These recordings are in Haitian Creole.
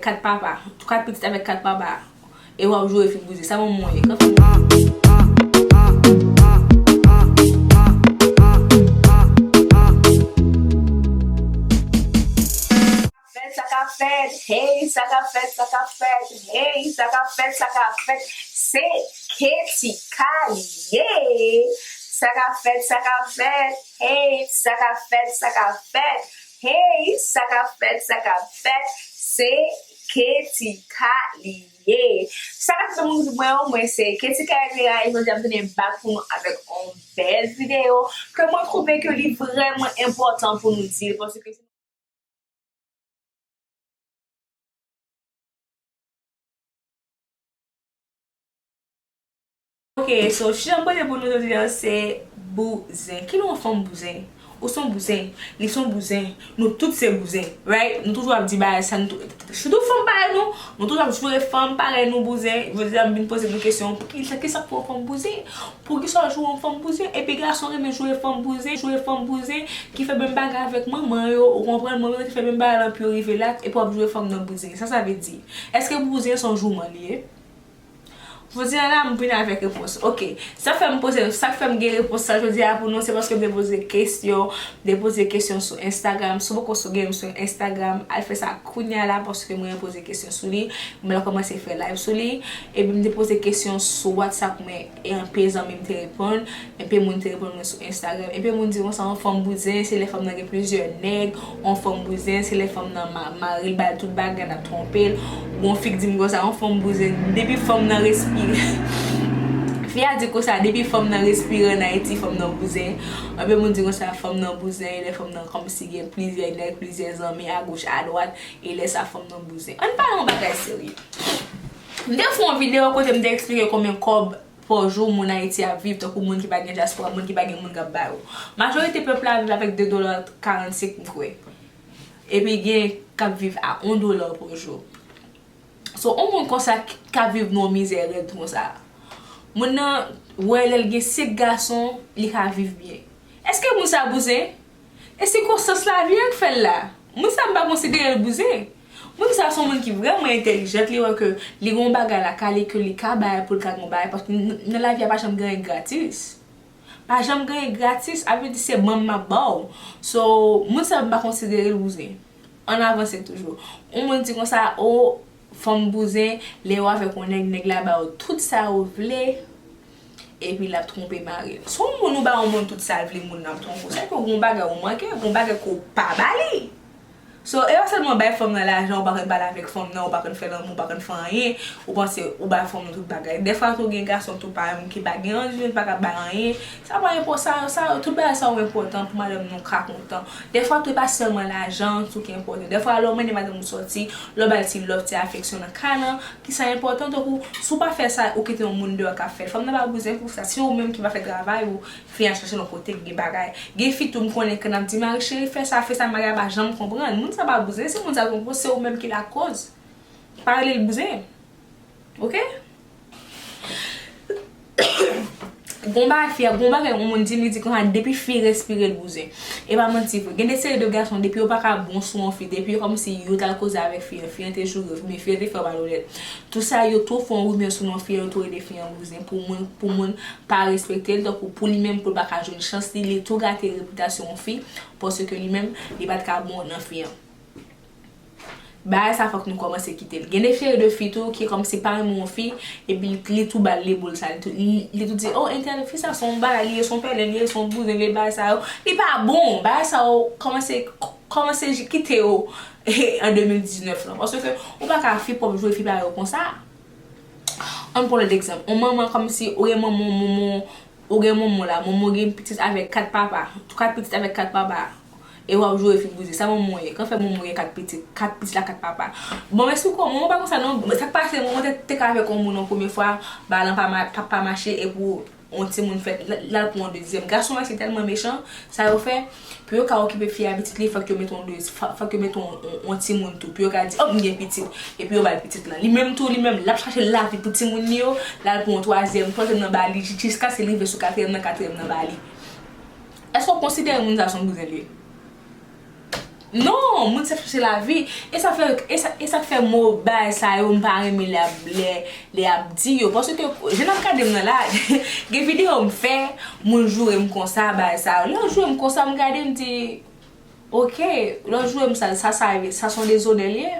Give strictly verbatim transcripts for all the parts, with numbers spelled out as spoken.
kat papa. Kat pitit avèk kat papa. E w ap joure fi bouzen. Sa manman w ye? Kanpe. Fèt, sa k ap fèt, hey, sa k ap fèt, sa k ap fèt, hey, sa k ap fèt, sa k ap fèt, se Ketika li ye. Sa k ap fèt, sa k ap fèt, hey, sa k ap fèt, sa k ap fèt, hey, sa k ap fèt, sa k ap fèt, se Ketika li ye. Sa k ap fèt, moun ki mwen yo, mwen se Ketika Elvira, e jodi a m tounen back pou nou avèk yon bèl videyo ke mwen twouve ke li vrèman enpòtan pou nou di l, paske Ok, so, sijè m pote pou nou jodi a, se bouzen. Kilè yon fanm bouzen? Ou se yon bouzen, li se yon bouzen, nou tout se bouzen, right? Nou toujou ap di bagay sa, nou tou-, sitou fanm parèy nou, nou toujou ap joure fanm parèy nou bouzen. Jodi a, m vin poze nou kesyon, ki, kisa k fè yon fanm bouzen? Poukisa w joure yon fanm bouzen? Epi gason renmen joure fanm bouzen, joure fanm bouzen, ki fè menm bagay avèk manman yo, ou konprann, manman yo te fè menm bagay lan pou yo rive la, epi w ap joure fanm nan bouzen. Sa sa vle di? Èske bouzen se yon jouman li ye? Jodi a la, m vin avèk repons. Ok, sa fè m poze, sa k fè m gen repons sa jodi a pou nou, se paske m te poze kesyon, m te poze kesyon sou Instagram. Si w poko sou gen m sou Instagram, al fè sa kounye a la, paske mwen poze kesyon sou li. Mwen kòmanse fè live sou li. Epi m te poze kesyon sou WhatsApp mwen, e anpil zanmi m te reponn. Enpe moun te reponn mwen sou Instagram. Enpe moun di konsa, yon fanm bouzen, se lè fanm nan gen plizyè nèg. Yon fanm bouzen, se lè fanm nan ma-, mari l ba l tout bagay, l ap twonpe l. Gon fi k di m konsa, yon fanm bouzen, depi fanm nan respire. Fi a di konsa, depi fanm nan respire ann Ayiti, fanm nan bouzen. Enpe moun di konsa, fanm nan bouzen, e lè fanm nan kòmsi gen plizyè nèg, plizyè zanmi, agoch, adwat, e lè sa fanm nan bouzen. Ann pale yon bagay serye. M te fè yon videyo kote m te eksplike konbyen kòb pa jou moun Ayiti ap viv, tankou moun ki pa gen dyaspora, moun ki pa gen moun k ap ba yo. Majorite pèp la viv avèk de dola karannsenk, m kwè. Epi gen k ap viv a yon dola pa jou. So, yon moun konsa k, k ap viv nan yon mizè rèd konsa. Moun nan, wè lè l gen senk gason, li ka viv byen. Èske moun sa bouzen? E sikonstans lavi a k fè l la. Moun sa m pa konsidere l bouzen. Moun sa se yon moun ki vrèman entèlijan, li wè ke li gen yon bagay lakay li ke li ka bay pou l ka gen yon bagay, paske n-, nan lavi a pa janm gen anyen gratis. Pa janm gen anyen gratis, sa vle di se ban m m ap ba w. So, moun sa m pa konsidere l bouzen. Ann avanse toujou. Yon moun di konsa, o, fanm bouzen, lè yo avèk yon nèg, nèg la ba yo tout sa yo vle, epi l ap twonpe mari l. Si yon moun ou ba yon moun tout sa l vle, moun nan ap twonpe w, sa vle di w gen yon bagay ou manke, gen yon bagay ke w pa ba li. So, e pa sèlman bay fanm nan lajan, ou pa konn pale avèk fanm nan, ou pa konn fè lanmou, ou pa konn fè anyen, ou panse ou bay fanm nan tout bagay. Dèfwa tou gen gason tou parèy mwen ki pa gen anyen, pa ka bay anyen. Sa pa enpò-, sa, sa, tout bagay sa yo enpòtan pou madanm nou ka kontan. Dèfwa tou e pa sèlman lajan tou ki enpòtan. Dèfwa lè w mennen madanm ou sòti, lè w ba l ti love, ti afeksyon nan kay lan, ki sa enpòtan, tankou si w pa fè sa, ou kite yon moun deyò k ap fè l. Fanm nan pa bouzen pou sa. Se ou menm ki pa fè travay ou, fi a chache nan kote k gen bagay. Gen fi tou m konnen ke n ap di mari cheri fè sa, fè sa, mari a pa janm konprann. Moun sa pa bouzen, si moun sa konprann, se ou menm ki lakòz. Pa rele l bouzen. Ok? Gon bagay fi a, gon bagay yon moun di, li di konsa, depi fi respire l bouzen. E pa manti vre. Gen de seri de gason, depi yo pa ka bon sou yon fi, depi yo kòmsi yo t al koze avèk fi an, fi an te joure yo, oubyen fi an te fè yo mal onèt. Tout sa, yo tou fè yon rimè sou non fi an, yo tou rele fi an bouzen pou moun, pou moun pa respekte l, tankou pou li menm, pou l pa ka jwenn chans li, li tou gate repitasyon yon fi, paske li menm, li pa t ka bon nan fi an. Bagay sa fòk nou kòmanse kite l. Gen de seri de fi tou ki kòmsi pa renmen yon fi, epi li tou ba l leboul sa. Li tou, li, li tou di, o, entèl fi sa se yon bagay, li ye, se yon pèlen, li ye, se yon bouzen, li ye, bagay sa yo. Li pa bon, bagay sa yo, kòmanse, kòmanse kite yo an de mil diznèf lan. Paske ou pa ka fi pwòp joure fi parèy ou konsa. Ann pran lòt egzanp. Yon manman kòmsi, ou gen manman, manman, ou gen manman la, manman gen pitit avèk kat papa, kat pitit avèk kat papa, e w ap joure fi bouzen. Sa manman w ye? Kòman fè manman w gen kat pitit, kat pitit la kat papa? Bon, m eksplike w, manman w pa konsa non. Sa k pase, manman w te, te ka avèk yon moun yon premye fwa, bagay lan pa ma-, pa, pa mache, epi yon timoun fèt, l, l al pran yon dezyèm. Gason ayisyen tèlman mechan, sa yo fè, pou yo ka okipe fi a pitit li, fòk yo mete yon de, fò-, fòk yo mete yon, yon, yon timoun tou. Pou yo ka di, o, m gen pitit. Epi yo ba l pitit lan. Li menm tou, li menm, l ap chache lavi pou timoun li yo, l al pran yon twazyèm, twazyèm nan ba li, ji-, jiskaske l rive sou katriyèm nan, katriyèm nan ba li. Èske w konsidere moun sa se yon bouzen li ye? Non, moun sa chèche lavi. E sa fè, e sa, e sa fè mo bagay sa yo, m pa renmen lè, lè, lè y ap di yo. Paske, jan n ap gade m nan la, gen videyo m fè, moun joure m konsa, bagay sa yo. Lè yo joure m konsa, m gade, m di, oke, lè yo joure m sa, sa, sa, sa se yon dezonè l ye.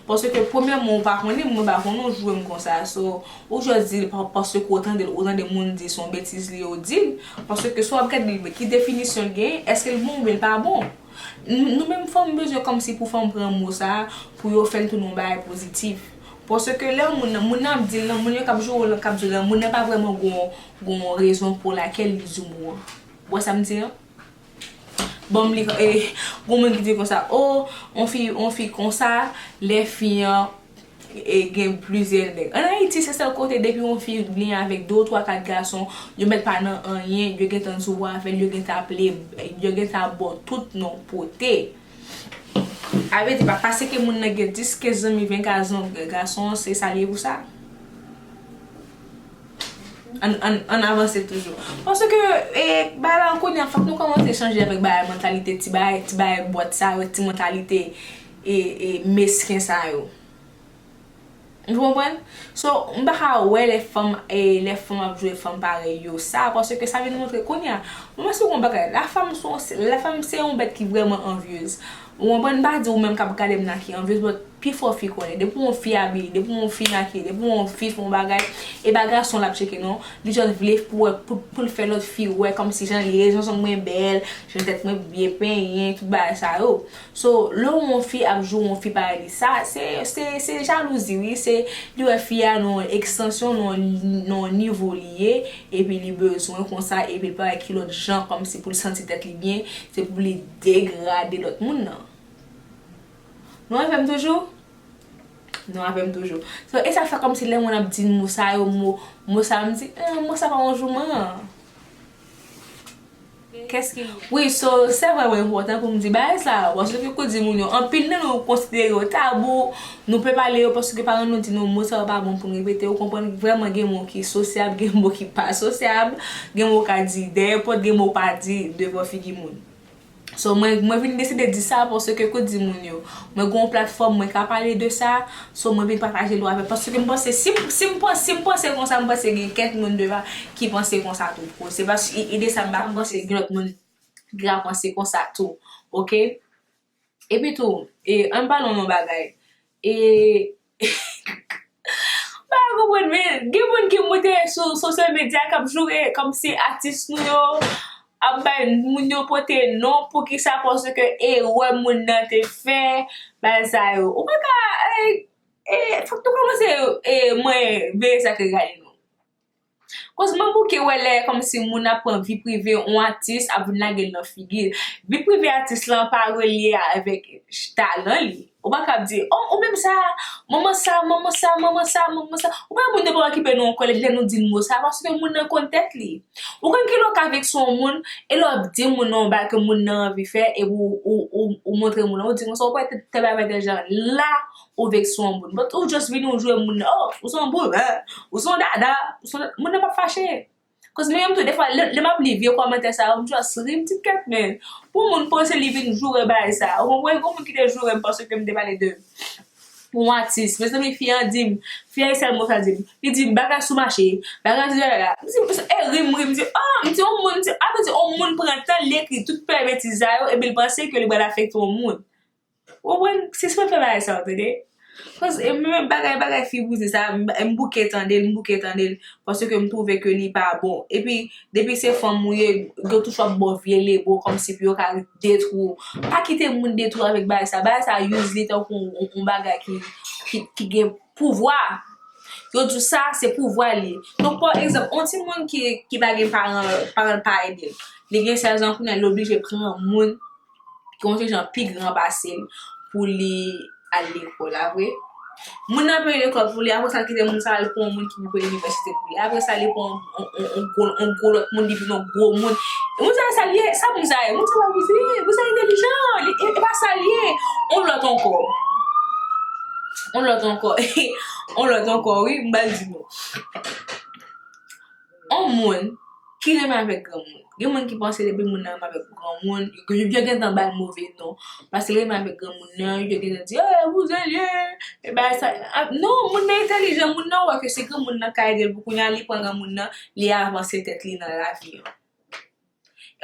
Paske, premyèman, ou pa konnen m, mwen pa konnen w joure m konsa. So, ou jis di l pa-, paske ou tande l, ou tande moun di se yon betiz li ye, ou di l. Paske, si w ap gade l, ki definisyon l genyen, èske l bon oubyen l pa bon? Nou menm fanm bezwen kòmsi pou fanm pran mo sa pou yo fè l tounen yon bagay pozitif. Paske lè moun nan, moun nan ap di l lan, moun yo k ap joure w lan, k ap di w lan, moun nan pa vrèman gon, gon rezon pou lakèl li di w mo an. Ou wè sa m di an? Bon, m li, e, gon moun ki di konsa, o, on fi, on fi konsa, lè fi an, e gen plizyè nèg. Ann Ayiti, se sèl kote depi yon fi li avèk de ou twa kat gason, yo mèt pa nan anyen, yo gentan di w avè l, yo gentan ap le, yo gentan ap ba w tout non pote. A vle di, pa paske moun nan gen dis, kenz zanmi, ven gason, gason, se sa l ye pou sa. Ann, ann, ann avanse toujou. Paske, e, bagay la, kounye a, fòk nou kòmanse chanje avèk bagay mantalite, ti bagay, ti bagay bwat sa yo, ti mantalite, e, e, mesken sa yo. Ou konprann? So, m pa ka wè lè fanm, e, lè fanm ap joure fanm parèy yo sa, paske sa vin montre kounye a. Mwen, si w gon bagay, lafanm se yon, lafanm se yon bèt ki vrèman anvyez. Ou konprann? M pa di ou menm k ap gade m nan ki anvyez, but pifò fi konnen. Depi yon fi abiye, depi yon fi makiye, depi yon fi fè yon bagay, e pa gason l ap tcheke non. Li just vle pou wè, pou, pou l fè lòt fi wè kòmsi jan li ye, jan zong mwen bèl, jan tèt mwen byen penyen, tout bagay sa yo. So, lè yon fi ap joure yon fi parèy li, sa, se, se, se jalouzi, wi, se, li wè fi a nan yon ekstansyon, nan, nan yon nivo li ye, epi li bezwen konsa, epi l pa wè ki lòt jan, kòmsi pou l santi tèt li byen, se pou li degrade lòt moun nan. Nou avè m toujou? Nou avè m toujou. So, e sa fè kòmsi lè moun ap di mo sa yo, mo, mo sa, m di, eh, mo sa pa yon jouman. Kès ki... Wi, so, se vrèman enpòtan pou m di bagay sa yo, paske kou di moun yo, anpil nan nou konsidere yo tabou, nou pè pale yo, paske paran nou di nou mo sa yo pa bon pou n repete, ou konprann, vrèman gen mo ki sosyab, gen mo ki pa sosyab, gen mo w ka di dèyè pòt, gen mo w pa di devan figi moun. So, mwen, mwen vin deside di sa paske kou di moun yo, mwen gen yon platfòm, mwen ka pale de sa, so mwen vin pataje l avè, paske m panse, si, si m panse, si m panse konsa, m panse gen kèk moun devan ki panse konsa tou. Se pa ide sa m pa panse, gen lòt moun ki ka panse konsa tou, oke? Epi tou, e, ann pale yon bagay. E, m pa konprann, men gen moun ki moute sou sosyal medya k ap joure kòmsi atis nou yo ap bay moun yo pote non, poukisa, paske erè moun nan te fè, bagay sa yo. Ou pa ka, e, e, fòk nou kòmanse, e, mwen veye sa k regade nou. Koz mwen bouke wè lè kòmsi moun ap pran vi prive yon atis ap vin lage l nan figi l. Vi prive atis lan pa relye avèk talan li. Ou pa ka ap di, o, ou menm sa, manman sa, manman sa, manman sa, manman sa. Ou pa moun yo pa okipe nou ankò lè nou di l mo sa, paske moun nan konn tèt li. Ou konn kilè w ka vekse yon moun, e lè w ap di moun nan yon bagay ke moun nan anvi fè, epi ou, ou, ou, ou montre moun nan, ou di konsa, ou pa tèl bagay, tèl jan, la, ou vekse yon moun. But ou just vini, ou joure moun nan, o, ou se yon boulvè, ou se yon dada, ou se yon, moun nan p ap fache. Koz mwen menm tou, defwa, lè, lè m ap li vye kòmantè sa yo, m just ri, m di, kèt, men, pou moun panse li vin joure bagay sa. Ou konprann, gon moun ki te joure m paske m te pale de yon atis. Mezanmi, fi an di m, fi an sèl mo sa di m. Li di m, bagay sou mache, bagay sou la. M di, e ri m ri, m di, o, m di, yon moun, m di, a, m di, yon moun pran tan, li ekri tout pè betiz sa yo, epi l panse ke li pral afekte yon moun. Ou konprann? Sispann fè bagay sa yo, tande. Koz, e, men bagay, bagay fi bouzen sa, m, m bouke tande l, m bouke tande l, paske m twouve ke li pa bon. Epi, depi se fanm ou ye, yo toujou ap ba w vye lebo, kòmsi pou yo ka detwi w. Pa kite moun detwi w avèk bagay sa. Bagay sa use li tankou yon, yon bagay ki, ki, ki gen pouvwa. Yo di w sa, se pouvwa li ye. Donk, pa egzanp, yon timoun ki, ki pa gen paran, paran l pa ede l. Li gen sèz an kounye a, li oblije pran moun ki yon ti jan pi gran pase l pou li al lekòl, a vre. Moun nan peye lekòl pou li, apre sa, l kite moun sa, l pran yon moun ki pou peye inivèsite pou li. Apre sa, li pran yon, yon, yon, yon gwo, yon gwo lòt moun, li vin yon gwo moun. Moun sa, sa l ye, sa moun sa ye, moun sa pa pou di, moun sa entèlijan, li, e, e pa sa l ye. Yon lòt ankò. Yon lòt ankò. Yon lòt ankò, wi, m pral di nou. Yon moun ki renmen avèk granmoun. Gen moun ki panse depi moun nan renmen avèk granmoun, yo, yo gentan ba l move non. Paske l renmen avèk granmoun nan, yo gentan di, "Eh, bouzen l ye, e bagay sa." Ah, non, moun nan entèlijan, moun nan wè ke se granmoun nan k ede l pou kounye a, li pran granmoun nan, li avanse tèt li nan lavi an.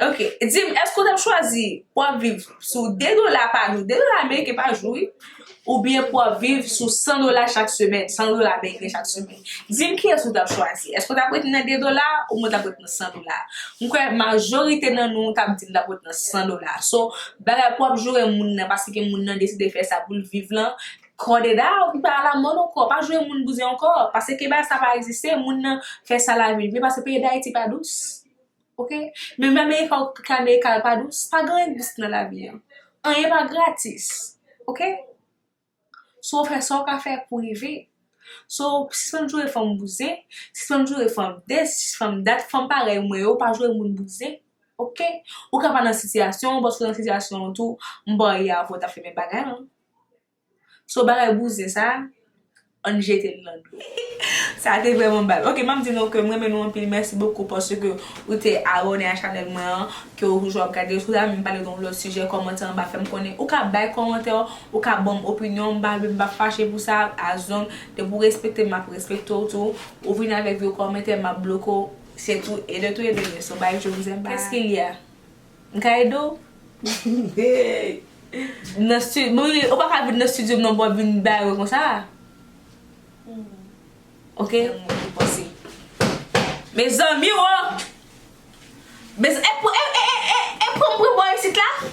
Ok, di m, èske w t ap chwazi pou w ap viv sou de dola pa jou, de dola ameriken pa jou, wi, oubyen pou w ap viv sou san dola chak semèn, san dola ameriken chak semèn? Di m kiyès ou t ap chwazi. Èske w t ap ret nan de dola oubyen w t ap ret nan san dola? M kwè majorite nan nou t ap di n t ap ret nan san dola. So, bagay pou w ap joure moun nan, paske moun nan deside fè sa pou l viv lan, cut it out, li pa alamòd ankò, pa joure moun bouzen ankò, paske bagay sa pa egziste, moun nan fè sa lavi l vle, paske peyi Dayiti pa dous. Ok? Menm Amerika, ou ka Amerika, l pa dous. Pa gen anyen k dous nan lavi an. Anyen pa gratis. Ok? So, w fè sa w ka fè pou rive. So, sispann joure fanm bouzen, sispann joure fanm desi, fanm dat, fanm parèy mwen yo, pa joure moun bouzen. Ok? Ou ka pa nan sitiyasyon, paske nan sitiyasyon an tou, m pa ye avè w t ap fè menm bagay lan. So, bagay bouzen sa, ann jete l nan dlo. Sa te vrèman bal. Ok, m ap di nou ke m renmen nou anpil. Mèsi bokou paske ou te abòne a chanèl mwen an, ke ou toujou ap gade. Si w ta renmen m pale de yon lòt sijè, kòmante anba, fè m konnen. Ou ka bay kòmantè w, ou ka ban m opinyon, m pa, m pa fache pou sa, as long depi w respekte m, m ap respekte w tou. Ou vin avèk vye kòmantè, m ap bloke w. Se tou, e de tou, e de nou. So, bye, je vous aime, bye. Qu'est-ce qu'il y a? M ka ede w? Nan stu-, bon, ou pa ka vin nan estidyo m nan pou w ap vin bare konsa. Ok? Mezanmi, wo! Mez-, e, e, e, e, e, pran m pran bò isit la?